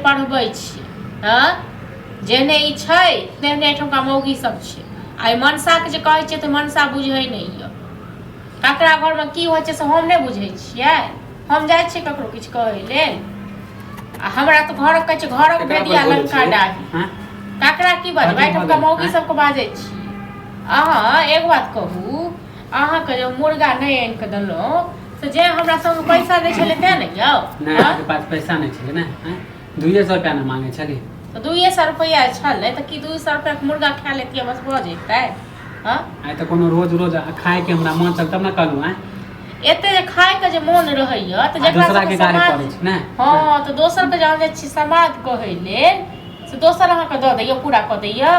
पढ़बै छियै। हँ, जेहने ई छै तेहने एहिठुमका मौगी सब छै। आ ई मनसाके जे कहै छियै तऽ मनसा बुझै नहि यऽ। ककरा घरमे की होइ छै से हम नहि बुझै छियै। हम जाइ छियै ककरो किछु कहै लेल? आ हमरा तऽ घरक कहै छै, घरक केकरा पर भेदिया बोलै लंका छियै? डाही। हँ? ककरा की बजबै? कथी एहिठुमका भऽ गेल? मौगी आँय? सबके बाजै छी। अहाँ एक बात कहू, अहाँके जे मुर्गा नहि आनि कऽ देलहुँ से जे हमरा संग पैसा नहि छलै तेँ ने यौ? नहि। हँ? अहाँके पास पैसा नहि छलै ने? आँय? 200 रुपया ने मांगे छली। तऽ 200 रुपैआ छलै तऽ की 200 रुपैआके मुर्गा खा लेतियै, बस भऽ जेतै? हँ? आइ तऽ कोनो रोज रोज खायके हमरा मन चल तब ने कहलहुँ। आँय? एते जे खायके जे मोन रहैया तऽ आ जकरा दोसरा के सबके गाड़ी समाज पड़ै छै ने। हँ, तऽ दोसरके जहन जाइ छी समाज कहै लेल से दोसर अहाँके दऽ दैया, पूरा कऽ दैया?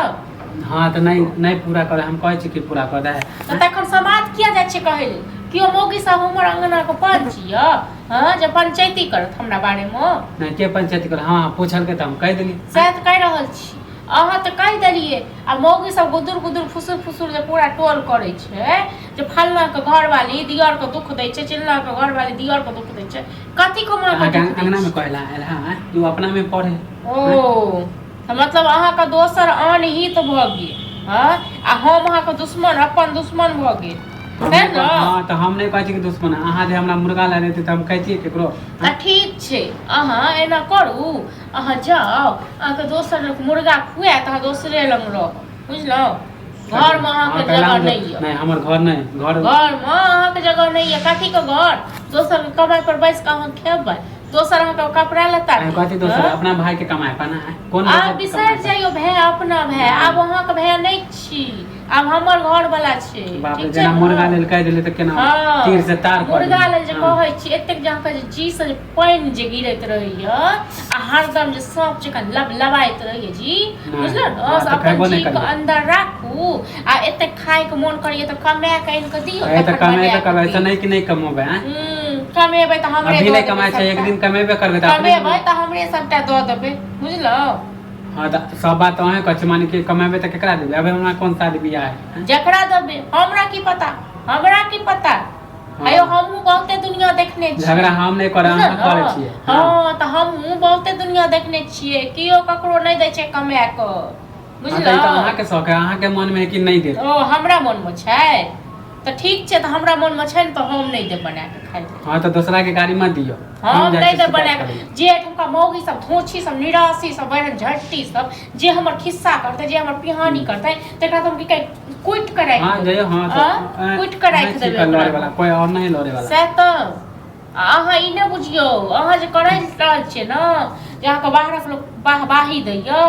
हँ, तऽ नहि, नहि पूरा करे, हम कहै छी कि पूरा कऽ दे। तऽ तखन समाज किया जाइ छै कहै लेल? केओ मौगी सब हमर अंगनाके पंच यऽ? हँ, जे पंचैती करत हमरा बारेमे? नहि, के पंचायती कर? हँ, पूछलकै तऽ हम कहि देली। सएह तऽ कहि रहल छी। अहाँ तऽ कहि देलियै आ मौगी सब गुदुर गुदुर फुसुर फुसुर जे पूरा टोल करै छै जे फल्लाँके घरवाली दियरके दुख दै छै, चिल्लाँके घरवाली दियरके दुख दै छै। कथी को माँ के अहाँके दुख दै अंगनामे छै? कहला आयल? हँ, ओ अपनामे पढ़े। ओ तऽ मतलब अहाँके दोसर आन हित भऽ गेल? हँ, आ हम अहाँके दुश्मन, अपन दुश्मन भऽ गेल हम है नहि ने? हँ, तऽ हम नहि कहै छी कि दुश्मन। अहाँ जे हमरा मुर्गा लए देतै तऽ हम कहितियै केकरो? तऽ ठीक छै, अहाँ एना करू, अहाँ जाउ, अहाँके दोसर लोक मुर्गा खुआएत, अहाँ दोसरे लग रहब, बुझलहुँ? घरमे अहाँके हँ, कहला जगह हम नहि यऽ। नहि, हमर घर नहि, घर घरमे अहाँके जगह नहि यऽ। कथीके घर? दोसरके कमाइ पर बैस कऽ अहाँ खेबै, दोसर अहाँके कपड़ा लत्ता अहाँ कथी देत, दोसर? हँ? अपना भाई के कमाए पर ना कोन आब दोसर के बिसरि कमाए पर? जाइयो भाय, अपना भाय। आब अहाँके भाय नहि छी, आब हमर घर वाला छै। बाप रे। ठीक छै जेना ने? मुर्गा लेल कहि देली तऽ केना हँ, तीर से तार कऽ मुर्गा देली। लेल जे हँ। कहै छी, एतेक जे अहाँके जे जी से जे पानि जे गिरैत रहैया आ हरदम जे साँप जकाँ लब लबाइत रहैया जी। नहि, बुझलहुँ ने? हँ, से तऽ अपन खयबो नहि जी के करियै। अन्दर राखू आ एतेक खायके मोन करैया तऽ कमाए कऽ आनि कऽ दियौ, अरे तऽ तखन कमेबे बनाए कऽ करबै, ऐसा दियौ। नहि कि नहि कमेबै। आँय? कमेबै तऽ हमरे अभी दऽ नहि देबै कमाइ छै, एक सबटा। दिन कमेबे करबै तऽ अपने। कमेबै तऽ हमरे सबटा दऽ देबै, बुझलहुँ? हँ, तऽ सब बात तऽ अहें कहै छी, माने कि कमेबै तऽ केकरा देबै? अभी हमरा कोन शादी बियाह है? आँय? जकरा देबै, हमरा की पता, हमरा की पता? हँ। अयो, हमहूँ बहुते दुनिया देखने छियै। झगड़ा हम नहि करब, बुझल अहाँ करै ने? छियै। हँ, तऽ हमहूँ बहुते दुनिया देखने छियै, केओ ककरो नहि दै छै कमाए कऽ। हँ, तऽ ई तऽ बुझलहुँ? अहाँके शौक है, अहाँके मनमे है कि नहि देत। ओ, हमरा मोनमे छै तऽ ठीक छै। तऽ हमरा मोनमे छै ने तऽ हम नहि देब बना कऽ खाइ लए। हँ, तऽ दोसरा के गाड़ी मत दियौ। हम जाइ नहि छी देब बना शिकायत कऽ। करै लए। जे एठुमका मौगी सब, धोछी सब, निराशी सब, बहन झट्टी सब जे हमर खिस्सा करतै, जे हमर पिहानी करतै, तकरा तऽ हम की कहै, कुटि कऽ राखि हँ, देबै। जइयौ, हँ, आँ? तऽ कुटि कऽ अहाँ राखि छी देबै कऽ लड़े ओकरा। वाला, कोइ और नहीं लड़े वाला। सएह तऽ। आ अहाँ ई नहि बुझियौ, अहाँ जे करै रहल छियै ने जे अहाँके बाहरक लोक वाहवाही दैया,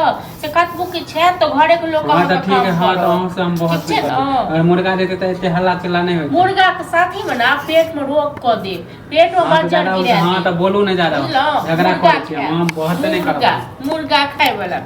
से कतबो किछु हैत तऽ घरेके लोक हँ, तऽ अहाँके ठीक है। काम हँ, तऽ करत। अहूँ से हम बहुत ठीक छै खुश ने? रहबै। अगर मुर्गा देते तऽ एते हल्ला चिल्ला नहि होइत। मुर्गाके साथीमे ने पेटमे रोग कऽ देब, पेटमे हँ, तऽ मज्जर ज्यादा गिरा हँ, देब। तऽ बोलू नहि ज्यादा। बुझलहुँ? झगड़ा मुर्गा करै छी खायब। हम बहुत नहि मुर्गा करब। मुर्गा खायवला।